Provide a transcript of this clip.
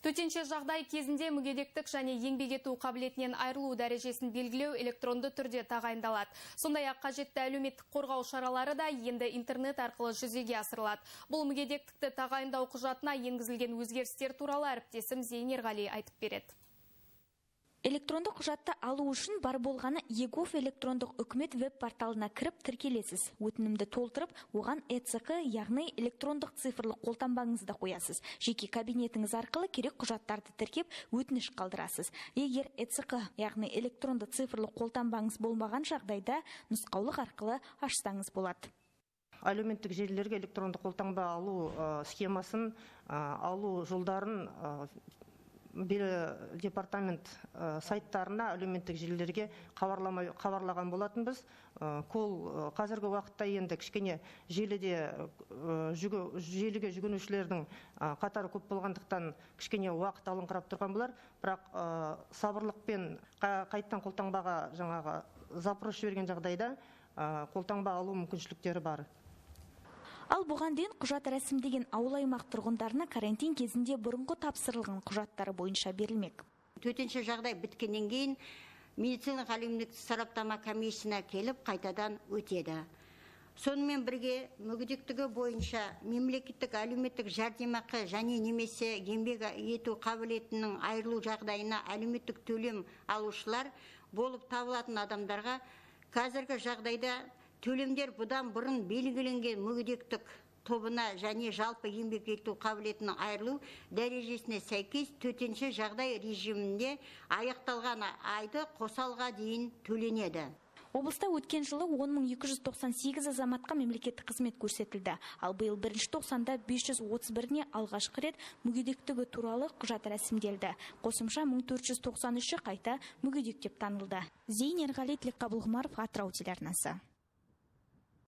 Төтенше жағдай кезінде мүгедектік және еңбек ету қабілетінен айырылу дәрежесін белгілеу электронды түрде тағайындалады. Сондай-ақ қажетті әлеуметтік қорғау шаралары да енді интернет арқылы жүзеге асырылады. Бұл мүгедектікті тағайындау құжатына енгізілген өзгерістер туралы әріптесім Зейін Ерғали айтып береді. Электрондық құжатты алу үшін бар болғаны eGov электрондық үкімет веб-порталына кіріп тіркелесіз. Өтінімді толтырып, оған ЭЦҚ, яғни электрондық цифрлық қолтаңбаңызды қоясыз. Жеке кабинетіңіз арқылы керек құжаттарды тіркеп, өтініш қалдырасыз. Егер ЭЦҚ, яғни электронды цифрлық қолтаңбаңыз болмаған жағдайда, нұсқаулық арқылы ашсаңыз болады. Әлеуметтік желілерге электронды қолтаңба алу схемасын, алу жолдарын департамент сайттарына, әлеуметтік желілерге хабарлаған болатынбыз. Қазіргі уақытта енді кішкене желіде желіге жүгінушілердің қатары көп болғандықтан, кішкене уақыт алыңқырап тұрған болар, бірақ сабырлықпен қайттан қолтаңбаға жаңағы запрос жіберген жағдайда қолтаңба алу мүмкіншіліктері бар. Ал бұған дейін құжат рәсімдеген ауыл аймақ тұрғындарына карантин кезінде бұрынғы тапсырылған құжаттары бойынша берілмек. Төтенше жағдай біткеннен кейін медициналық әлеуметтік сараптама комиссиясына келіп, қайтадан өтеді. Сонымен бірге мүгедектігі бойынша мемлекеттік әлеуметтік жәрдемақы және немесе еңбек ету қабілетінің айырылу жағдайына әлеуметтік төлем алушылар болып табылатын адамдарға қазіргі жағдайда төлемдер бұдан бұрын белгіленген мүгедектік тобына және жалпы еңбек ету қабілетінің айырылу дәрежесіне сәйкес төтенше жағдай режимінде аяқталған айды қосалға дейін төленеді. Облыста өткен жылы 10 298 азаматқа мемлекеттік қызмет көрсетілді. Ал биыл бірінші тоқсанда 531-не алғашқы рет мүгедектігі туралы құжат рәсімделді. Қосымша 1493-і қайта мүгедек деп танылды. Зейін Ерғали, Тілекқабыл Ғұмаров, Атырау телеарнасы.